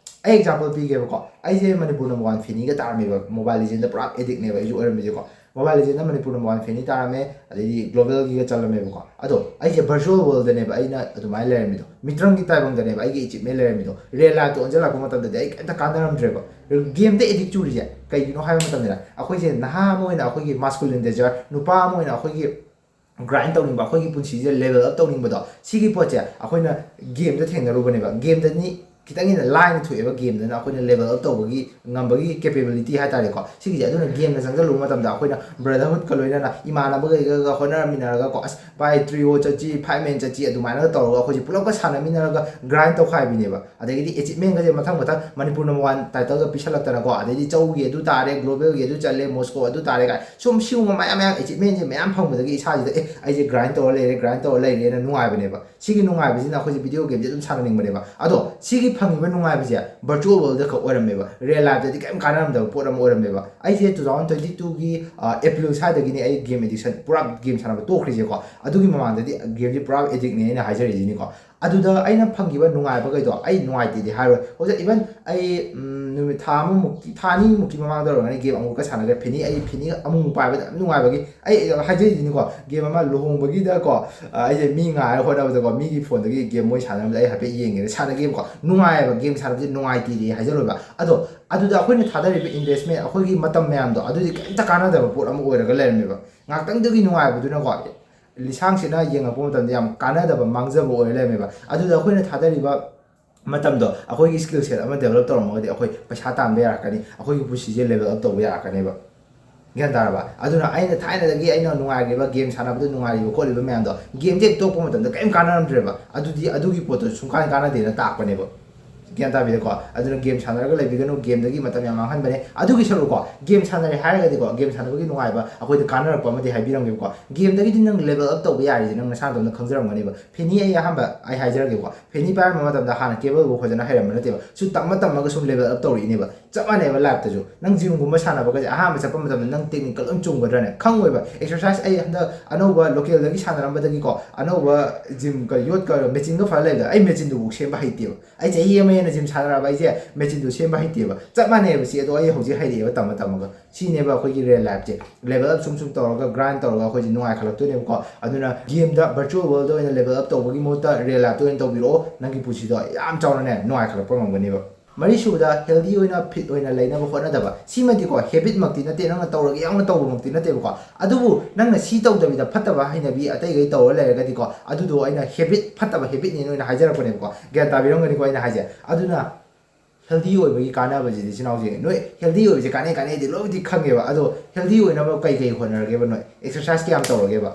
ꯑꯩ example ꯄꯤꯒꯦꯕꯀꯣ꯫ ꯑꯩꯁꯦ ꯃꯅꯤꯄꯨꯔ number one ꯐꯦꯅꯤꯒ ꯇꯥꯔꯝꯃꯦꯕ, Mobile Legendꯗ ꯄꯨꯔꯥ addictꯅꯦꯕ ꯑꯩꯁꯨ ꯑꯣꯏꯔꯝꯃꯤꯁꯦꯀꯣ꯫ Mobile Legendꯗ ꯃꯅꯤꯄꯨꯔ number one ꯐꯦꯅꯤ ꯇꯥꯔꯝꯃꯦ, ꯑꯗꯩꯗꯤ globalꯒꯤꯒ ꯆꯜꯂꯝꯃꯦꯕꯀꯣ꯫ ꯑꯗꯣ ꯑꯩꯁꯦ virtual worldꯗꯅꯦꯕ ꯑꯩꯅ ꯑꯗꯨꯃꯥꯏꯅ ꯂꯩꯔꯝꯃꯤꯗꯣ, ꯃꯤꯇ꯭ꯔꯪꯒꯤ ꯇꯥꯏꯕꯪꯗꯅꯦꯕ ꯑꯩꯒꯤ achievement ꯂꯩꯔꯝꯃꯤꯗꯣ꯫ Real lifeꯇ ꯑꯣꯟꯁꯤꯜꯂꯛꯄ ꯃꯇꯝꯗꯗꯤ ꯑꯩ ꯀꯩꯝꯇ ꯀꯥꯟꯅꯔꯝꯗ꯭ꯔꯦꯕ꯫ Gameꯗ addict ꯆꯨꯔꯤꯁꯦ ꯀꯩꯒꯤꯅꯣ ꯍꯥꯏꯕ ꯃꯇꯝꯗ, ꯑꯩꯈꯣꯏꯁꯦ ꯅꯍꯥ ꯑꯃ ꯑꯣꯏꯅ ꯑꯩꯈꯣꯏꯒꯤ masculine desire, ꯅꯨꯄꯥ ꯑꯃ ꯑꯣꯏꯅ ꯑꯩꯈꯣꯏꯒꯤ grind ꯇꯧꯅꯤꯡꯕ, ꯑꯩꯈꯣꯏꯒꯤ ꯄꯨꯟꯁꯤꯁꯦ level up ꯇꯧꯅꯤꯡꯕꯗꯣ, ꯁꯤꯒꯤ ꯄꯣꯠꯁꯦ ꯑꯩꯈꯣꯏꯅ gameꯗ ꯊꯦꯡꯅꯔꯨꯕꯅꯦꯕ꯫ Gameꯗꯅꯤ ꯈꯤꯇꯪ ꯍꯦꯟꯅ ꯂꯥꯏꯅ ꯊꯣꯛꯑꯦꯕ, gameꯗꯅ ꯑꯩꯈꯣꯏꯅ level up ꯇꯧꯕꯒꯤ ꯉꯝꯕꯒꯤ capability ꯍꯥꯏꯇꯥꯔꯦꯀꯣ꯫ ꯁꯤꯒꯤꯁꯦ ꯑꯗꯨꯅ gameꯗ ꯆꯪꯁꯤꯜꯂꯨꯕ ꯃꯇꯝꯗ ꯑꯩꯈꯣꯏꯅ brotherhoodꯀ ꯂꯣꯏꯅꯅ ꯏꯃꯥꯟꯅꯕꯈꯩꯒ ꯍꯣꯠꯅꯔꯝꯃꯤꯟꯅꯔꯒ ꯀꯣ, ꯑꯁ ꯚꯥꯏ, trio ꯆꯠꯁꯤ, five man ꯆꯠꯁꯤ, ꯑꯗꯨꯃꯥꯏꯅꯒ ꯇꯧꯔꯒ ꯑꯩꯈꯣꯏꯁꯦ ꯄꯨꯂꯞꯀ ꯁꯥꯟꯅꯃꯤꯟꯅꯔꯒ grind ꯇꯧꯈꯥꯏꯕꯤꯅꯦꯕ꯫ ꯑꯗꯒꯤꯗꯤ achievementꯒꯁꯦ ꯃꯊꯪ ꯃꯊꯪ ꯃꯅꯤꯄꯨꯔ number one titleꯒ ꯄꯤꯁꯜꯂꯛꯇꯅꯀꯣ, ꯑꯗꯩꯗꯤ ꯆꯧꯒꯤ ꯑꯗꯨ ꯇꯥꯔꯦ, globalꯒꯤ ꯑꯗꯨ ꯆꯠꯂꯦ, Moscow ꯑꯗꯨ ꯇꯥꯔꯦ ꯀꯥꯏ ꯁꯨꯝ ꯁꯤꯒꯨꯝꯕ ꯃꯌꯥꯝ ꯃꯌꯥꯝ achievementꯁꯦ ꯃꯌꯥꯝ ꯐꯪꯕꯗꯒꯤ ꯏꯁꯥꯁꯤꯗ, "ꯑꯦ, ꯑꯩꯁꯦ grind ꯇꯧꯔ ꯂꯩꯔꯦ, grind ꯇꯧꯔ ꯂꯩꯔꯦꯅ" ꯅꯨꯡꯉꯥꯏꯕꯅꯦꯕ꯫ ꯁꯤꯒꯤ ꯅꯨꯡꯉꯥꯏꯕꯁꯤꯅ ꯑꯩꯈꯣꯏꯁꯦ video gameꯁꯦ ꯑꯗꯨꯝ ꯁꯥꯟꯅꯅꯤꯡꯕꯅꯦꯕ꯫ ꯑꯗꯣ ꯁꯤꯒꯤ ꯐꯪꯉꯤꯕ ꯅꯨꯡꯉꯥꯏꯕꯁꯦ virtual worldꯗ ꯈꯛ ꯑꯣꯏꯔꯝꯃꯦꯕ, real lifeꯇꯗꯤ ꯀꯔꯤꯝ ꯀꯥꯟꯅꯔꯝꯗꯕ ꯄꯣꯠ ꯑꯃ ꯑꯣꯏꯔꯝꯃꯦꯕ꯫ ꯑꯩꯁꯦ two thousand twenty twoꯒꯤ April ꯁ꯭ꯋꯥꯏꯗꯒꯤꯅꯦ ꯑꯩ game addiction, ꯄꯨꯔꯥ game ꯁꯥꯟꯅꯕ ꯇꯣꯛꯈ꯭ꯔꯤꯁꯦꯀꯣ꯫ ꯑꯗꯨꯒꯤ ꯃꯃꯥꯡꯗꯗꯤ gameꯁꯦ ꯄꯨꯔꯥ addictꯅꯦ ꯑꯩꯅ ꯍꯥꯏꯖꯔꯤꯁꯤꯅꯤꯀꯣ꯫ ꯑꯗꯨꯗ ꯑꯩꯅ ꯐꯪꯈꯤꯕ ꯅꯨꯡꯉꯥꯏꯕꯈꯩꯗꯣ ꯑꯩ ꯅꯨꯡꯉꯥꯏꯇꯦꯗꯤ ꯍꯥꯏꯔꯣꯏ꯫ ꯍꯧꯖꯤꯛ even ꯑꯩ, ꯎꯝ, ꯅꯨꯃꯤꯠ ꯊꯥ ꯑꯃꯃꯨꯛꯀꯤ, ꯊꯥ ꯑꯅꯤꯃꯨꯛꯀꯤ ꯃꯃꯥꯡꯗ ꯑꯣꯏꯔꯝꯒꯅꯤ, game ꯑꯃꯨꯛꯀ ꯁꯥꯟꯅꯈ꯭ꯔꯦ꯫ ꯐꯦꯅꯤ, ꯑꯩ ꯐꯦꯅꯤ ꯑꯃꯨꯛ ꯄꯥꯏꯕꯗ ꯌꯥꯝ ꯅꯨꯡꯉꯥꯏꯕꯒꯤ, ꯑꯩ ꯍꯥꯏꯖꯔꯤꯗꯨꯅꯤꯀꯣ, game ꯑꯃ ꯂꯨꯍꯣꯡꯕꯒꯤꯗꯀꯣ, ꯑ, ꯑꯩꯁꯦ ꯃꯤ ꯉꯥꯏꯔ ꯍꯣꯠꯅꯕꯗꯀꯣ, ꯃꯤꯒꯤ phoneꯗꯒꯤ game ꯃꯣꯏ ꯁꯥꯟꯅꯕꯗ ꯑꯩ ꯍꯥꯏꯐꯦꯠ ꯌꯦꯡꯒꯦꯅ ꯁꯥꯟꯅꯒꯦꯕꯀꯣ꯫ ꯅꯨꯡꯉꯥꯏꯌꯦꯕ, game ꯁꯥꯟꯅꯕꯁꯦ ꯅꯨꯡꯉꯥꯏꯇꯦꯗꯤ ꯍꯥꯏꯖꯔꯣꯏꯕ꯫ ꯑꯗꯣ ꯑꯗꯨꯗ ꯑꯩꯈꯣꯏꯅ ꯊꯥꯗꯔꯤꯕ investment, ꯑꯩꯈꯣꯏꯒꯤ ꯃꯇꯝ ꯃꯌꯥꯝꯗꯣ, ꯑꯗꯨꯗꯤ ꯀꯔꯤꯝꯇ ꯀꯥꯟꯅꯗꯕ ꯄꯣꯠ ꯑꯃ ꯑꯣꯏꯔꯒ ꯂꯩꯔꯝꯃꯦꯕ꯫ ꯉꯥꯏꯍꯥꯛꯇꯪꯗꯨꯒꯤ ꯅꯨꯡꯉꯥꯏꯕꯗꯨꯅꯀꯣ, ꯂꯤꯁꯥꯡꯁꯤꯠꯅ ꯌꯦꯡꯉꯛꯄ ꯃꯇꯝꯗ ꯌꯥꯝ ꯀꯥꯟꯅꯗꯕ, ꯃꯥꯡꯖꯕ ꯑꯣꯏꯔ ꯂꯩꯔꯝꯃꯦꯕ꯫ ꯑꯗꯨꯗ ꯑꯩꯈꯣꯏꯅ ꯊꯥꯗꯔꯤꯕ ꯃꯇꯝꯗꯣ ꯑꯩꯈꯣꯏꯒꯤ skill set ꯑꯃ develop ꯇꯧꯔꯝꯃꯒꯗꯤ ꯑꯩꯈꯣꯏ ꯄꯩꯁꯥ ꯇꯥꯟꯕ ꯌꯥꯔꯛꯀꯅꯤ, ꯑꯩꯈꯣꯏꯒꯤ ꯄꯨꯟꯁꯤꯁꯦ level up ꯇꯧꯕ ꯌꯥꯔꯛꯀꯅꯦꯕ꯫ ꯒ꯭ꯌꯥꯟ ꯇꯥꯔꯕ? ꯑꯗꯨꯅ ꯑꯩꯅ ꯊꯥꯏꯅꯗꯒꯤ ꯑꯩꯅ ꯅꯨꯡꯉꯥꯏꯈꯤꯕ, game ꯁꯥꯟꯅꯕꯗ ꯅꯨꯡꯉꯥꯏꯔꯤꯕ ꯈꯣꯠꯂꯤꯕ ꯃꯌꯥꯝꯗꯣ, game ꯁꯦ ꯍꯦꯛ ꯇꯣꯛꯄ ꯃꯇꯝꯗ ꯀꯔꯤꯝ ꯀꯥꯟꯅꯔꯝꯗ꯭ꯔꯦꯕ꯫ ꯑꯗꯨꯗꯤ ꯑꯗꯨꯒꯤ ꯄꯣꯠꯇꯣ ꯁꯨꯡꯀꯥꯟ ꯀꯥꯟꯅꯗꯦꯅ ꯇꯥꯛꯄꯅꯦꯕ꯫ ꯒ꯭ꯌꯥꯟ ꯇꯥꯕꯤꯔꯦꯀꯣ? ꯑꯗꯨꯅ game ꯁꯥꯟꯅꯔꯒ ꯂꯩꯕꯤꯒꯅꯨ, game ꯗꯒꯤ ꯃꯇꯝ ꯌꯥꯝ ꯃꯥꯡꯍꯟꯕꯅꯦ꯫ ꯑꯗꯨꯒꯤ ꯁꯔꯨꯛꯀꯣ, game ꯁꯥꯟꯅꯔꯦ ꯍꯥꯏꯔꯒꯗꯤꯀꯣ, game ꯁꯥꯟꯅꯕꯒꯤ ꯅꯨꯡꯉꯥꯏꯕ ꯑꯩꯈꯣꯏꯗ ꯀꯥꯟꯅꯔꯛꯄ ꯑꯃꯗꯤ ꯍꯥꯏꯕꯤꯔꯝꯒꯦꯕꯀꯣ꯫ Game ꯗꯒꯤꯗꯤ ꯅꯪ level up ꯇꯧꯕ ꯌꯥꯔꯤꯁꯦ ꯅꯪ ꯅꯁꯥ ꯅꯇꯣꯝꯇ ꯈꯪꯖꯔꯝꯒꯅꯦꯕ꯫ ꯐꯦꯅꯤ ꯑꯩ ꯑꯍꯥꯟꯕ ꯑꯩ ꯍꯥꯏꯖꯔꯒꯦꯀꯣ, ꯐꯦꯅꯤ ꯄꯥꯏꯔꯝꯕ ꯃꯇꯝꯗ ꯍꯥꯟꯅ cable ꯐꯥꯎ ꯐꯖꯅ ꯍꯩꯔꯝꯕ ꯅꯠꯇꯦꯕ, ꯁꯨꯝ ꯇꯝꯃ ꯇꯝꯃꯒ ꯁꯨꯝ level up ꯇꯧꯔꯛꯏꯅꯦꯕ꯫ ꯆꯞ ꯃꯥꯟꯅꯩꯕ life ꯇꯁꯨ꯫ ꯅꯪ gym ꯒꯨꯝꯕ ꯁꯥꯟꯅꯕꯒꯁꯦ ꯑꯍꯥꯟꯕ ꯆꯠꯄ ꯃꯇꯝꯗ ꯅꯪ technique ꯀ ꯂꯣꯏ ꯆꯨꯝꯒꯗ꯭ꯔꯅꯦ? ꯈꯪꯉꯣꯏꯕ꯫ Exercise ꯑꯩ ꯍꯟꯗꯛ ꯑꯅꯧꯕ local ꯗꯒꯤ ꯁꯥꯟꯅꯔꯝꯕꯗꯒꯤꯀꯣ, ꯑꯅꯧꯕ gym ꯀ ꯌꯣꯠꯀ machine ꯒ ꯐꯔ ꯂꯩꯕꯗ ꯑꯩ machine ꯗꯨꯐꯥꯎ ꯁꯦꯝꯕ ꯍꯩꯇꯦꯕ꯫ ꯑꯩ ꯆꯍꯤ ꯑꯃ ꯍꯦꯟꯅ gym ꯁꯥꯟꯅꯔꯛꯑꯕ ꯑꯩꯁꯦ machine ꯗꯨ ꯁꯦꯝꯕ ꯍꯩꯇꯦꯕ꯫ ꯆꯞ ꯃꯥꯟꯅꯩꯕ ꯁꯤ, ꯑꯗꯣ ꯑꯩ ꯍꯧꯖꯤꯛ ꯍꯩꯔꯛꯑꯦꯕ ꯇꯝꯃ ꯇꯝꯃꯒ꯫ ꯁꯤꯅꯦꯕ ꯑꯩꯈꯣꯏꯒꯤ real life ꯁꯦ꯫ Level up ꯁꯨꯝ ꯁꯨꯝ ꯇꯧꯔꯒ grind ꯇꯧꯔꯒ ꯑꯩꯈꯣꯏꯁꯦ ꯅꯨꯡꯉꯥꯏꯈꯠꯂꯛꯇꯣꯏꯅꯦꯕꯀꯣ꯫ ꯑꯗꯨꯅ game ꯗ virtual world ꯗ ꯑꯣꯏꯅ level up ꯇꯧꯕꯒꯤ ꯃꯍꯨꯠꯇ real life ꯇ ꯑꯣꯏꯅ ꯇꯧꯕꯤꯔꯛꯑꯣ꯫ ꯅꯪꯒꯤ ꯄꯨꯟꯁꯤꯗꯣ ꯌꯥꯝ ꯆꯥꯎꯅꯅꯦ ꯅꯨꯡꯉꯥꯏꯈꯠꯂꯛꯄ ꯉꯝꯒꯅꯦꯕ꯫ ꯃꯔꯤꯁꯨꯕꯗ healthy ꯑꯣꯏꯅ fit ꯑꯣꯏꯅ ꯂꯩꯅꯕ ꯍꯣꯠꯅꯗꯕ꯫ ꯁꯤꯃꯗꯤꯀꯣ habit ꯃꯛꯇꯤ ꯅꯠꯇꯦ, ꯅꯪꯅ ꯇꯧꯔꯒꯦ ꯌꯥꯎꯅ ꯇꯧꯕꯃꯛꯇꯤ ꯅꯠꯇꯦꯕꯀꯣ꯫ ꯑꯗꯨꯕꯨ ꯅꯪꯅ ꯁꯤ ꯇꯧꯗꯕꯤꯗ ꯐꯠꯇꯕ ꯍꯩꯅꯕꯤ ꯑꯇꯩꯈꯩ ꯇꯧꯔ ꯂꯩꯔꯒꯗꯤꯀꯣ, ꯑꯗꯨꯗꯣ ꯑꯩꯅ habit, ꯐꯠꯇꯕ habit ꯅꯦꯅ ꯑꯣꯏꯅ ꯍꯥꯏꯖꯔꯛꯄꯅꯦꯕꯀꯣ꯫ ꯒ꯭ꯌꯥꯟ ꯇꯥꯕꯤꯔꯝꯒꯅꯤꯀꯣ ꯑꯩꯅ ꯍꯥꯏꯁꯦ꯫ ꯑꯗꯨꯅ healthy ꯑꯣꯏꯕꯒꯤ ꯀꯥꯟꯅꯕꯁꯤꯗꯤ ꯏꯆꯤꯟ ꯏꯅꯥꯎꯁꯦ ꯅꯣꯏ healthy ꯑꯣꯏꯕꯁꯦ ꯀꯥꯟꯅꯩ ꯀꯥꯟꯅꯩꯗꯤ ꯂꯣꯏꯕꯨꯗꯤ ꯈꯪꯉꯦꯕ, ꯑꯗꯣ healthy ꯑꯣꯏꯅꯕ ꯀꯩ ꯀꯩ ꯍꯣꯠꯅꯔꯒꯦꯕ ꯅꯣꯏ? Exercise ꯀꯌꯥꯝ ꯇꯧꯔꯒꯦꯕ?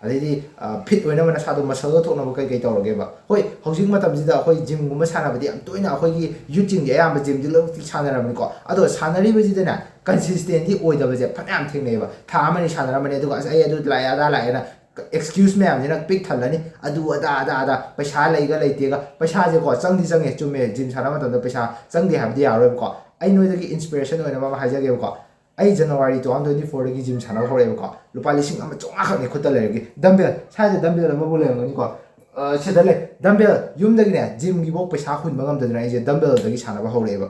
ꯑꯗꯩꯗꯤ, ꯑ, fit ꯑꯣꯏꯅꯕ ꯅꯁꯥꯗꯣ muscle ꯒ ꯊꯣꯛꯅꯕ ꯀꯩ ꯀꯩ ꯇꯧꯔꯒꯦꯕ? ꯍꯣꯏ, ꯍꯧꯖꯤꯛ ꯃꯇꯝꯁꯤꯗ ꯑꯩꯈꯣꯏ gym ꯒꯨꯝꯕ ꯁꯥꯟꯅꯕꯗꯤ ꯌꯥꯝ ꯇꯣꯏꯅ ꯑꯩꯈꯣꯏꯒꯤ youth ꯁꯤꯡꯁꯦ ꯑꯌꯥꯝꯕ gym ꯗꯤ ꯂꯣꯏꯅꯃꯛꯇꯤ ꯁꯥꯟꯅꯔꯕꯅꯤꯀꯣ꯫ ꯑꯗꯣ ꯁꯥꯟꯅꯔꯤꯕꯁꯤꯗꯅꯦ consistent ꯗꯤ ꯑꯣꯏꯗꯕꯁꯦ ꯐꯅꯌꯥꯝ ꯊꯦꯡꯅꯩꯑꯕ꯫ ꯊꯥ ꯑꯃꯅꯤ ꯁꯥꯟꯅꯔꯝꯕꯅꯤ, ꯑꯗꯨꯒ "ꯑꯁ, ꯑꯩ ꯑꯗꯨ ꯂꯥꯛꯑꯦ, ꯑꯗꯥ ꯂꯥꯛꯑꯦꯅ" excuse ꯃꯌꯥꯝꯁꯤꯅ ꯄꯤꯛ ꯊꯜꯂꯅꯤ꯫ ꯑꯗꯨ ꯑꯗꯥ, ꯑꯗꯥ, ꯑꯗꯥ, ꯄꯩꯁꯥ ꯂꯩꯒ ꯂꯩꯇꯦꯒ꯫ ꯄꯩꯁꯥꯁꯦꯀꯣ ꯆꯪꯗꯤ ꯆꯪꯉꯦ, ꯆꯨꯝꯃꯦ, gym ꯁꯥꯟꯅꯕ ꯃꯇꯝꯗ ꯄꯩꯁꯥ ꯆꯪꯗꯦ ꯍꯥꯏꯕꯗꯤ ꯌꯥꯔꯣꯏꯕꯀꯣ꯫ ꯑꯩ ꯅꯣꯏꯗꯒꯤ inspiration ꯑꯣꯏꯅꯕ ꯑꯃ ꯍꯥꯏꯖꯒꯦꯕꯀꯣ꯫ ꯑꯩ January two thousand twenty four ꯗꯒꯤ gym ꯁꯥꯟꯅꯕ ꯍꯧꯔꯛꯑꯦꯕꯀꯣ꯫ ꯂꯨꯄꯥ ꯂꯤꯁꯤꯡ ꯑꯃ ꯆꯥꯝꯃꯉꯥ ꯈꯛꯅꯦ ꯈꯨꯠꯇ ꯂꯩꯔꯒꯦ꯫ Dumbbell, ꯁ꯭ꯋꯥꯏꯗ dumbbell ꯑꯃꯕꯨ ꯂꯩꯔꯝꯒꯅꯤꯀꯣ꯫ ꯑ, ꯁꯤꯗ ꯂꯩ꯫ Dumbbell, ꯌꯨꯝꯗꯒꯤꯅꯦ gym ꯒꯤꯐꯥꯎ ꯄꯩꯁꯥ ꯍꯨꯟꯕ ꯉꯝꯗꯗꯅ ꯑꯩꯁꯦ dumbbell ꯗꯒꯤ ꯁꯥꯟꯅꯕ ꯍꯧꯔꯛꯑꯦꯕ꯫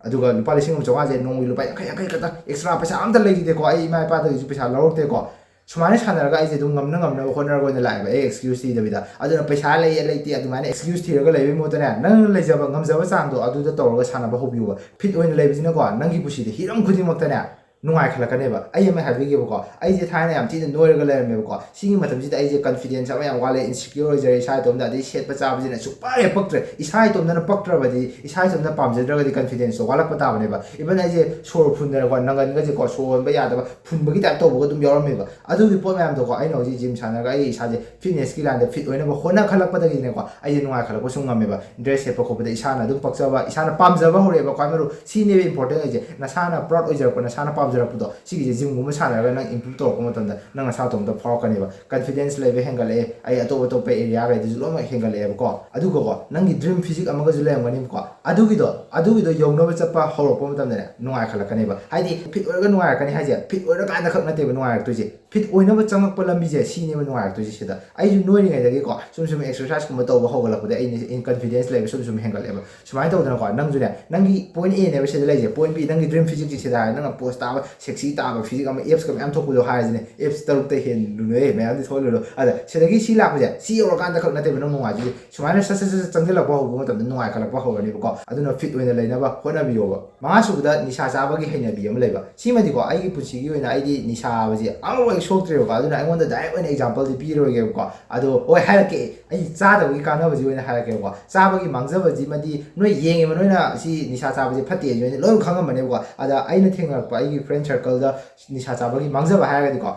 ꯑꯗꯨꯒ ꯂꯨꯄꯥ ꯂꯤꯁꯤꯡ ꯑꯃ ꯆꯥꯝꯃꯉꯥꯁꯦ ꯅꯣꯡꯃꯒꯤ ꯂꯨꯄꯥ ꯌꯥꯡꯈꯩ, ꯌꯥꯡꯈꯩ ꯈꯛꯇ, extra ꯄꯩꯁꯥ ꯑꯝꯇ ꯂꯩꯈꯤꯗꯦꯀꯣ꯫ ꯑꯩ ꯏꯃꯥ ꯏꯄꯥꯗꯒꯤꯁꯨ ꯄꯩꯁꯥ ꯂꯧꯔꯛꯇꯦꯀꯣ꯫ ꯁꯨꯃꯥꯏꯅ ꯁꯥꯟꯅꯔꯒ ꯑꯩꯁꯦ ꯑꯗꯨꯝ ꯉꯝꯅ ꯉꯝꯅꯕ ꯍꯣꯠꯅꯔꯒ ꯑꯣꯏꯅ ꯂꯥꯛꯑꯦꯕ, ꯑꯩ excuse ꯊꯤꯗꯕꯤꯗ꯫ ꯑꯗꯨꯅ ꯄꯩꯁꯥ ꯂꯩꯌꯦ ꯂꯩꯇꯦ ꯑꯗꯨꯃꯥꯏꯅ excuse ꯊꯤꯔꯒ ꯂꯩꯕꯩ ꯃꯍꯨꯠꯇꯅꯦ, ꯅꯪꯅ ꯂꯩꯖꯕ ꯉꯝꯖꯕ ꯆꯥꯡꯗꯣ ꯑꯗꯨꯗ ꯇꯧꯔꯒ ꯁꯥꯟꯅꯕ ꯍꯧꯕꯤꯌꯨꯕ꯫ Fit ꯑꯣꯏꯅ ꯂꯩꯕꯁꯤꯅꯀꯣ, ꯅꯪꯒꯤ ꯄꯨꯟꯁꯤꯗ ꯍꯤꯔꯝ ꯈꯨꯗꯤꯡꯃꯛꯇꯅꯦ ꯅꯨꯡꯉꯥꯏꯈꯠꯂꯛꯀꯅꯦꯕ꯫ ꯑꯩ ꯑꯃ ꯍꯥꯏꯕꯤꯒꯦꯕꯀꯣ, ꯑꯩꯁꯦ ꯊꯥꯏꯅ ꯌꯥꯝ ꯊꯤꯅ ꯅꯣꯏꯔꯒ ꯂꯩꯔꯝꯃꯦꯕꯀꯣ꯫ ꯁꯤꯒꯤ ꯃꯇꯝꯁꯤꯗ ꯑꯩꯁꯦ ꯀꯟꯐꯤꯗꯦꯟꯁ ꯑꯃ ꯌꯥꯝ ꯋꯥꯠꯂꯦ, ꯏꯟꯁꯤꯀ꯭ꯌꯣꯔ ꯑꯣꯏꯖꯔꯦ ꯏꯁꯥ ꯏꯇꯣꯝꯗ, ꯑꯗꯩ ꯁꯦꯠꯄ ꯆꯥꯕꯁꯤꯅ ꯁꯨꯛꯄ ꯍꯦꯛ ꯄꯛꯇ꯭ꯔꯦ꯫ ꯏꯁꯥ ꯏꯇꯣꯝꯗꯅ ꯄꯛꯇ꯭ꯔꯕꯗꯤ, ꯏꯁꯥ ꯏꯇꯣꯝꯗ ꯄꯥꯝꯖꯗ꯭ꯔꯒꯗꯤ ꯀꯟꯐꯤꯗꯦꯟꯁꯇꯣ ꯋꯥꯠꯂꯛꯄ ꯇꯥꯕꯅꯦꯕ꯫ ꯏꯚꯟ ꯑꯩꯁꯦ ꯁꯣꯔ ꯐꯨꯟꯗꯅꯀꯣ, ꯅꯪꯒꯟꯒꯁꯦꯀꯣ, ꯁꯣꯔ ꯍꯣꯟꯕ ꯌꯥꯗꯕ, ꯐꯨꯟꯕꯒꯤ ꯇꯥꯏꯞ ꯇꯧꯕꯒ ꯑꯗꯨꯝ ꯌꯥꯎꯔꯝꯃꯦꯕ꯫ ꯑꯗꯨꯒꯤ ꯄꯣꯠ ꯃꯌꯥꯝꯗꯣꯀꯣ, ꯑꯩꯅ ꯍꯧꯖꯤꯛ ꯖꯤꯝ ꯁꯥꯟꯅꯔꯒ ꯑꯩ ꯏꯁꯥꯁꯦ ꯐꯤꯠꯅꯦꯁꯀꯤ ꯂꯥꯏꯟꯗ ꯐꯤꯠ ꯑꯣꯏꯅꯕ ꯍꯣꯠꯅꯈꯠꯂꯛꯄꯗꯒꯤꯅꯦꯀꯣ, ꯑꯩꯁꯦ ꯅꯨꯡꯉꯥꯏꯈꯠꯂꯛꯄ ꯁꯨꯝ ꯉꯝꯃꯦꯕ꯫ ꯗ꯭ꯔꯦꯁ ꯁꯦꯠꯄ ꯈꯣꯠꯄꯗ ꯏꯁꯥꯅ ꯑꯗꯨꯝ ꯄꯛꯆꯕ, ꯏꯁꯥꯅ ꯄꯥꯝꯖꯕ ꯍꯧꯔꯛꯑꯦꯕ꯫ ꯈ꯭ꯋꯥꯏ ꯃꯔꯨ ꯁꯤꯅꯦꯕ ꯏꯝꯄꯣꯔꯇꯦꯟ ꯑꯣꯏꯁꯦ, ꯅꯁꯥꯅ ꯄ꯭ꯔꯥꯎꯗ ꯑꯣꯏꯖꯔꯛꯄ, ꯅꯁꯥꯅ ꯄꯥꯝꯖꯔꯛꯄꯗꯣ, ꯁꯤꯒꯤꯁꯦ ꯖꯤꯝꯒꯨꯝꯕ ꯁꯥꯟꯅꯔꯒ ꯅꯪ ꯏꯝꯄ꯭ꯔꯨꯞ ꯇꯧꯔꯛꯄ ꯃꯇꯝꯗ ꯅꯪ ꯅꯁꯥꯇꯣꯝꯇ ꯐꯥꯎꯔꯛꯀꯅꯦꯕ꯫ ꯀꯟꯐꯤꯗꯦꯟꯁ ꯂꯩꯕ ꯍꯦꯟꯒꯠꯂꯛꯑꯦ, ꯑꯩ ꯑꯇꯣꯞ ꯑꯇꯣꯞꯄ ꯑꯦꯔꯤꯌꯥꯈꯩꯗꯁꯨ ꯂꯣꯏꯅꯃꯛ ꯍꯦꯟꯒꯠꯂꯛꯑꯦꯕꯀꯣ꯫ ꯑꯗꯨꯒꯀꯣ, ꯅꯪꯒꯤ ꯗ꯭ꯔꯤꯝ ꯐꯤꯖꯤꯛ ꯑꯃꯒꯁꯨ ꯂꯩꯔꯝꯒꯅꯤꯕꯀꯣ꯫ ꯑꯗꯨꯒꯤꯗꯣ ꯑꯗꯨꯒꯤꯗꯣ ꯌꯧꯅꯕ ꯆꯠꯄ ꯍꯧꯔꯛꯄ ꯃꯇꯝꯗꯅꯦ, ꯅꯨꯡꯉꯥꯏꯈꯠꯂꯛꯀꯅꯦꯕ꯫ ꯍꯥꯏꯗꯤ ꯐꯤꯠ ꯑꯣꯏꯔꯒ ꯅꯨꯡꯉꯥꯏꯔꯛꯀꯅꯤ ꯍꯥꯏꯁꯦ, ꯐꯤꯠ ꯑꯣꯏꯔꯀꯥꯟꯗ ꯈꯛ ꯅꯠꯇꯦꯕ ꯅꯨꯡꯉꯥꯏꯔꯛꯇꯣꯏꯁꯦ꯫ ꯐꯤꯠ ꯑꯣꯏꯅꯕ ꯆꯪꯉꯛꯄ ꯂꯝꯕꯤꯁꯦ ꯁꯤꯅꯦꯕ ꯅꯨꯡꯉꯥꯏꯔꯛꯇꯣꯏꯁꯦ꯫ ꯁꯤꯗ ꯑꯩꯁꯨ ꯅꯣꯏꯔꯤꯉꯩꯗꯒꯤꯀꯣ, ꯁꯨꯝ ꯁꯨꯝ ꯑꯦꯛꯁꯔꯁꯥꯏꯁꯀꯨꯝꯕ ꯇꯧꯕ ꯍꯧꯒꯠꯂꯛꯄꯗ ꯑꯩꯅ ꯀꯟꯐꯤꯗꯦꯟꯁ ꯂꯩꯕ ꯁꯨꯝ ꯁꯨꯝ ꯍꯦꯟꯒꯠꯂꯦꯕ꯫ ꯁꯨꯃꯥꯏꯅ ꯇꯧꯗꯅꯀꯣ, ꯅꯪꯁꯨꯅꯦ, ꯅꯪꯒꯤ ꯄꯣꯏꯟ ꯑꯦꯅꯦꯕ ꯁꯤꯗ ꯂꯩꯁꯦ, ꯄꯣꯏꯟ ꯕꯤ, ꯅꯪꯒꯤ ꯗ꯭ꯔꯤꯝ ꯐꯤꯖꯤꯛꯁꯤ ꯁꯤꯗ ꯍꯥꯏꯔꯦ, ꯅꯪꯅ ꯄꯣꯁ ꯇꯥꯕ, ꯁꯦꯛꯁꯤ ꯇꯥꯕ ꯐꯤꯖꯤꯛ ꯑꯃ, ꯑꯦꯞꯁꯀ ꯃꯌꯥꯝ ꯊꯣꯛꯄꯗꯣ ꯍꯥꯏꯔꯁꯤꯅꯦ, ꯑꯦꯞꯁ ꯇꯔꯨꯛꯇ ꯍꯦꯟꯂꯨꯅꯨꯍꯦ, ꯃꯌꯥꯝꯗꯤ ꯊꯣꯛꯍꯜꯂꯨꯅꯨ꯫ ꯑꯗ ꯁꯤꯗꯒꯤ ꯁꯤ ꯂꯥꯛꯄꯁꯦ, ꯁꯤ ꯌꯧꯔꯀꯥꯟꯗ ꯈꯛ ꯅꯠꯇꯦꯕ ꯅꯪ ꯅꯨꯡꯉꯥꯏꯗꯣꯏꯁꯦ꯫ ꯁꯨꯃꯥꯏꯅ ꯁꯠ ꯁꯠ ꯁꯠ ꯁꯠ ꯆꯪꯁꯤꯜꯂꯛꯄ ꯍꯧꯕ ꯃꯇꯝꯗ ꯅꯨꯡꯉꯥꯏꯈꯠꯂꯛꯄ ꯍꯧꯔꯅꯦꯕꯀꯣ꯫ ꯑꯗꯨꯅ ꯐꯤꯠ ꯑꯣꯏꯅ ꯂꯩꯅꯕ ꯍꯣꯠꯅꯕꯤꯌꯣꯕ꯫ ꯃꯉꯥꯁꯨꯕꯗ, ꯅꯤꯁꯥ ꯆꯥꯕꯒꯤ ꯍꯩꯅꯕꯤ ꯑꯃ ꯂꯩꯕ꯫ ꯁꯤꯃꯗꯤꯀꯣ, ꯑꯩꯒꯤ ꯄꯨꯟꯁꯤꯒꯤ ꯑꯣꯏꯅ ꯑꯩꯗꯤ ꯅꯤꯁꯥ ꯍꯥꯏꯕꯁꯦ ꯑꯃꯐꯥꯎ ꯍꯦꯛ ꯁꯣꯛꯇ꯭ꯔꯦꯕꯀꯣ꯫ ꯑꯗꯨꯅ ꯑꯩꯉꯣꯟꯗ ꯗꯥꯏꯔꯦꯛ ꯑꯣꯏꯅ ꯑꯦꯛꯖꯥꯝꯄꯜꯗꯤ ꯄꯤꯔꯣꯏꯒꯦꯕꯀꯣ꯫ ꯑꯗꯣ ꯍꯣꯏ, ꯍꯥꯏꯔꯛꯀꯦ, ꯑꯩ ꯆꯥꯗꯕꯒꯤ ꯀꯥꯟꯅꯕꯁꯤ ꯑꯣꯏꯅ ꯍꯥꯏꯔꯛꯀꯦꯕꯀꯣ꯫ ꯆꯥꯕꯒꯤ ꯃꯥꯡꯖꯕꯁꯤꯃꯗꯤ ꯅꯣꯏ ꯌꯦꯡꯉꯤꯕ ꯅꯣꯏꯅ ꯁꯤ ꯅꯤꯁꯥ ꯆꯥꯕꯁꯦ ꯐꯠꯇꯦ ꯍꯥꯏꯁꯦ ꯅꯣꯏꯅ ꯂꯣꯏꯅ ꯈꯪꯉꯝꯃꯅꯦꯕꯀꯣ꯫ ꯑꯗ ꯑꯩꯅ ꯊꯦꯡꯅꯔꯛꯄ ꯑꯩꯒꯤ ꯐ꯭ꯔꯦꯟ ꯁꯔꯀꯜꯗ ꯅꯤꯁꯥ ꯆꯥꯕꯒꯤ ꯃꯥꯡꯖꯕ ꯍꯥꯏꯔꯒꯗꯤꯀꯣ,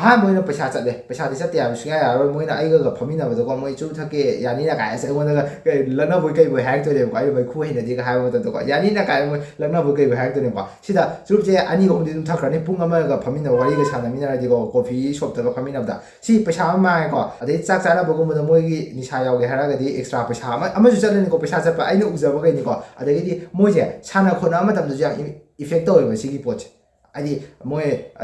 ꯑꯍꯥꯟꯕ ꯑꯣꯏꯅ ꯄꯩꯁꯥ ꯆꯠꯂꯦ꯫ ꯄꯩꯁꯥꯗꯤ ꯆꯠꯇꯦ ꯍꯥꯏꯕ ꯁꯨꯡꯌꯥ ꯌꯥꯔꯔꯣꯏ꯫ ꯃꯣꯏꯅ ꯑꯩꯒ ꯐꯝꯃꯤꯟꯅꯕꯗꯀꯣ, ꯃꯣꯏ ꯆꯨ ꯊꯛꯀꯦ, ꯌꯥꯅꯤꯅ ꯀꯥꯏꯅ ꯑꯩꯉꯣꯟꯗꯒ ꯀꯩ ꯂꯛꯅꯕꯣꯏ ꯀꯩꯕꯣꯏ ꯍꯥꯏꯔꯛꯇꯣꯏꯅꯦꯕꯀꯣ꯫ ꯑꯩꯅ ꯃꯩꯈꯨ ꯍꯩꯅꯗꯦꯒ ꯍꯥꯏꯕ ꯃꯇꯝꯗꯀꯣ, ꯌꯥꯅꯤꯅ ꯀꯥꯏꯅ ꯃꯣꯏ ꯂꯛꯅꯕꯣꯏ ꯀꯩꯕꯣꯏ ꯍꯥꯏꯔꯛꯇꯣꯏꯅꯦꯕꯀꯣ꯫ ꯁꯤꯗ ꯆꯨꯔꯨꯞꯁꯦ ꯑꯅꯤ ꯑꯍꯨꯝꯗꯤ ꯑꯗꯨꯝ ꯊꯛꯈ꯭ꯔꯅꯤ, ꯄꯨꯡ ꯑꯃꯒ ꯐꯝꯃꯤꯟꯅꯕ ꯋꯥꯔꯤꯒ ꯁꯥꯟꯅꯃꯤꯟꯅꯔꯗꯤꯀꯣ, ꯀꯣꯐꯤ ꯁꯣꯞꯇꯒ ꯐꯝꯃꯤꯟꯅꯕꯗ꯫ ꯁꯤ ꯄꯩꯁꯥ ꯑꯃ ꯃꯥꯡꯉꯦꯀꯣ꯫ ꯑꯗꯩ ꯆꯥꯛ ꯆꯥꯅꯕꯒꯨꯝꯕꯗ ꯃꯣꯏꯒꯤ ꯅꯤꯁꯥ ꯌꯥꯎꯒꯦ ꯍꯥꯏꯔꯒꯗꯤ ꯑꯦꯛꯁꯇ꯭ꯔꯥ ꯄꯩꯁꯥ ꯑꯃ, ꯑꯃꯁꯨ ꯆꯠꯂꯅꯤꯀꯣ, ꯄꯩꯁꯥ ꯆꯠꯄ ꯑꯩꯅ ꯎꯖꯕꯈꯩꯅꯤꯀꯣ꯫ ꯑꯗꯒꯤꯗꯤ ꯃꯣꯏꯁꯦ ꯁꯥꯟꯅ ꯈꯣꯠꯅꯕ ꯃꯇꯝꯗꯁꯨ ꯌꯥꯝ ꯏꯐꯦꯛ ꯇꯧꯋꯦꯕ ꯁꯤꯒꯤ ꯄꯣꯠꯁꯦ꯫ ꯍꯥꯏꯗꯤ ꯃꯣꯏ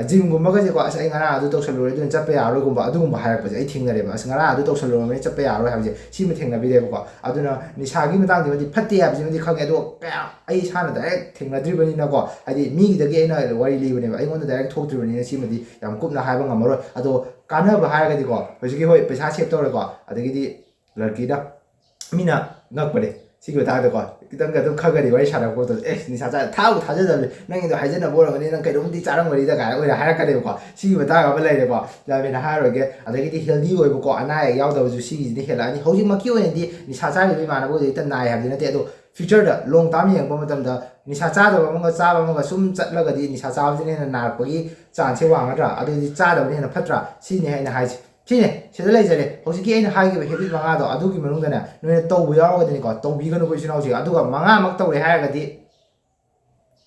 ꯖꯤꯝꯒꯨꯝꯕꯒꯁꯦꯀꯣ, "ꯑꯁ, ꯑꯩ ꯉꯔꯥꯡ ꯑꯗꯨ ꯇꯧꯁꯜꯂꯨꯔꯦ, ꯑꯗꯨꯅ ꯆꯠꯄ ꯌꯥꯔꯔꯣꯏꯒꯨꯝꯕ", ꯑꯗꯨꯒꯨꯝꯕ ꯍꯥꯏꯔꯛꯄꯁꯦ ꯑꯩ ꯊꯦꯡꯅꯔꯦꯕ꯫ "ꯑꯁ, ꯉꯔꯥꯡ ꯑꯗꯨ ꯇꯧꯁꯜꯂꯨꯔꯕꯅꯤꯅ ꯆꯠꯄ ꯌꯥꯔꯔꯣꯏ" ꯍꯥꯏꯕꯁꯦ ꯁꯤꯃ ꯊꯦꯡꯅꯕꯤꯔꯦꯕꯀꯣ꯫ ꯑꯗꯨꯅ ꯅꯤꯁꯥꯒꯤ ꯃꯇꯥꯡꯁꯤꯃꯗꯤ ꯐꯠꯇꯦ ꯍꯥꯏꯕꯁꯤꯃꯗꯤ ꯈꯪꯉꯦ, ꯑꯗꯣ ꯀꯌꯥ ꯑꯩ ꯏꯁꯥꯅ ꯗꯥꯏꯔꯦꯛ ꯊꯦꯡꯅꯗ꯭ꯔꯤꯕꯅꯤꯅꯀꯣ, ꯍꯥꯏꯗꯤ ꯃꯤꯒꯤꯗꯒꯤ ꯑꯩꯅ ꯋꯥꯔꯤ ꯂꯤꯕꯅꯦꯕ, ꯑꯩꯉꯣꯟꯗ ꯗꯥꯏꯔꯦꯛ ꯊꯣꯛꯇ꯭ꯔꯤꯕꯅꯤꯅ ꯁꯤꯃꯗꯤ ꯌꯥꯝ ꯀꯨꯞꯅ ꯍꯥꯏꯕ ꯉꯝꯃꯔꯣꯏ꯫ ꯑꯗꯣ ꯀꯥꯟꯅꯕ ꯍꯥꯏꯔꯒꯗꯤꯀꯣ, ꯍꯧꯖꯤꯛꯀꯤ, ꯍꯣꯏ, ꯄꯩꯁꯥ ꯁꯦꯞ ꯇꯧꯔꯦꯀꯣ, ꯑꯗꯒꯤꯗꯤ ꯂꯛꯀꯤꯗ ꯃꯤꯅ ꯉꯛꯄꯅꯦ, ꯁꯤꯒꯤ ꯃꯇꯥꯡꯗꯀꯣ ꯈꯤꯇꯪꯒ ꯑꯗꯨꯝ ꯈꯪꯒꯅꯤ ꯋꯥꯔꯤ ꯁꯥꯟꯅꯕ ꯈꯣꯠꯄꯗ, "ꯑꯦ, ꯅꯤꯁꯥ ꯆꯥ ꯊꯥꯕꯨ ꯊꯥꯖꯗꯕꯅꯤ, ꯅꯪꯒꯤꯗꯣ ꯍꯥꯏꯖꯅꯕ ꯑꯣꯏꯔꯝꯒꯅꯤ, ꯅꯪ ꯀꯩꯅꯣꯝꯗꯤ ꯆꯥꯔꯝꯒꯅꯤꯗ" ꯀꯥꯏꯅ ꯑꯣꯏꯅ ꯍꯥꯏꯔꯛꯀꯅꯦꯕꯀꯣ꯫ ꯁꯤꯒꯤ ꯃꯇꯥꯡ ꯑꯃ ꯂꯩꯔꯦꯀꯣ, ꯌꯥꯝ ꯍꯦꯟꯅ ꯍꯥꯏꯔꯔꯣꯏꯒꯦ꯫ ꯑꯗꯒꯤꯗꯤ ꯍꯦꯜꯗꯤ ꯑꯣꯏꯕꯀꯣ, ꯑꯅꯥ ꯑꯌꯦꯛ ꯌꯥꯎꯗꯕꯁꯨ ꯁꯤꯒꯤꯁꯤꯅ ꯍꯦꯜꯂꯛꯑꯅꯤ꯫ ꯍꯧꯖꯤꯛꯃꯛꯀꯤ ꯑꯣꯏꯅꯗꯤ ꯅꯤꯁꯥ ꯆꯥꯔꯤꯕ ꯏꯃꯥꯟꯅꯕ ꯍꯦꯛꯇ ꯅꯥꯏ ꯍꯥꯏꯕꯗꯤ ꯅꯠꯇꯦ, ꯑꯗꯣ ꯐ꯭ꯌꯨꯆꯔꯗ ꯂꯣꯡ ꯇꯥꯔꯝ ꯌꯦꯡꯉꯛꯄ ꯃꯇꯝꯗ ꯅꯤꯁꯥ ꯆꯥꯗꯕ ꯑꯃꯒ ꯆꯥꯕ ꯑꯃꯒ ꯁꯨꯝ ꯆꯠꯂꯒꯗꯤ ꯅꯤꯁꯥ ꯆꯥꯕꯁꯤꯅ ꯍꯦꯟꯅ ꯅꯥꯔꯛꯄꯒꯤ ꯆꯥꯟꯁꯁꯦ ꯋꯥꯡꯒꯗ꯭ꯔꯥ? ꯑꯗꯨꯗꯤ ꯆꯥꯗꯕꯅ ꯍꯦꯟꯅ ꯐꯠꯇ꯭ꯔꯥ? ꯁꯤꯅꯤ ꯑꯩꯅ ꯍꯥꯏꯁꯦ꯫ ꯁꯤꯅꯦ, ꯁꯤꯗ ꯂꯩꯖꯔꯦ꯫ ꯍꯧꯖꯤꯛꯀꯤ ꯑꯩꯅ ꯍꯥꯏꯈꯤꯕ ꯍꯦꯕꯤꯠ ꯃꯉꯥꯗꯣ, ꯑꯗꯨꯒꯤ ꯃꯅꯨꯡꯗꯅꯦ, ꯅꯣꯏꯅ ꯇꯧꯕ ꯌꯥꯎꯔꯒꯗꯤꯅꯤꯀꯣ, ꯇꯧꯕꯤꯒꯅꯨꯀꯣ, ꯏꯆꯤꯟ ꯏꯅꯥꯎꯁꯦ꯫ ꯑꯗꯨꯒ ꯃꯉꯥꯃꯛ ꯇꯧꯔꯦ ꯍꯥꯏꯔꯒꯗꯤ,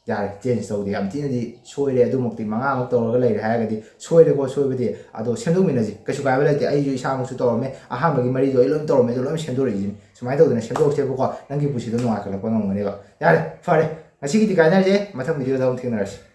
ꯌꯥꯔꯦ, ꯆꯦꯟꯖ ꯇꯧꯗꯦ, ꯌꯥꯝ ꯊꯤꯅꯗꯤ ꯁꯣꯏꯔꯦ꯫ ꯑꯗꯨꯃꯛꯇꯤ ꯃꯉꯥꯃꯛ ꯇꯧꯔꯒ ꯂꯩꯔꯦ ꯍꯥꯏꯔꯒꯗꯤ ꯁꯣꯏꯔꯦꯀꯣ, ꯁꯣꯏꯕꯗꯤ꯫ ꯑꯗꯣ ꯁꯦꯝꯗꯣꯛꯃꯤꯟꯅꯁꯤ, ꯀꯩꯁꯨ ꯀꯥꯏꯕ ꯂꯩꯇꯦ꯫ ꯑꯩꯁꯨ ꯏꯁꯥꯃꯛꯁꯨ ꯇꯧꯔꯝꯃꯦ, ꯑꯍꯥꯟꯕꯒꯤ ꯃꯔꯤꯗꯣ ꯑꯩ ꯂꯣꯏ ꯇꯧꯔꯝꯃꯦ, ꯑꯗꯣ ꯂꯣꯏ ꯁꯦꯝꯗꯣꯔꯛꯏꯁꯤꯅꯤ꯫ ꯁꯨꯃꯥꯏꯅ ꯇꯧꯗꯅ ꯁꯦꯝꯗꯣꯛꯁꯦꯕꯀꯣ, ꯅꯪꯒꯤ ꯄꯨꯟꯁꯤꯗꯣ ꯅꯨꯡꯉꯥꯏꯈꯠꯂꯛꯄ ꯉꯝꯒꯅꯦꯕ꯫ ꯌꯥꯔꯦ, ꯐꯔꯦ, ꯉꯁꯤꯒꯤꯗꯤ ꯀꯥꯏꯅꯔꯁꯦ, ꯃꯊꯪ ꯚꯤꯗꯤꯑꯣꯗ ꯑꯃꯨꯛ ꯊꯦꯡꯅꯔꯁꯤ꯫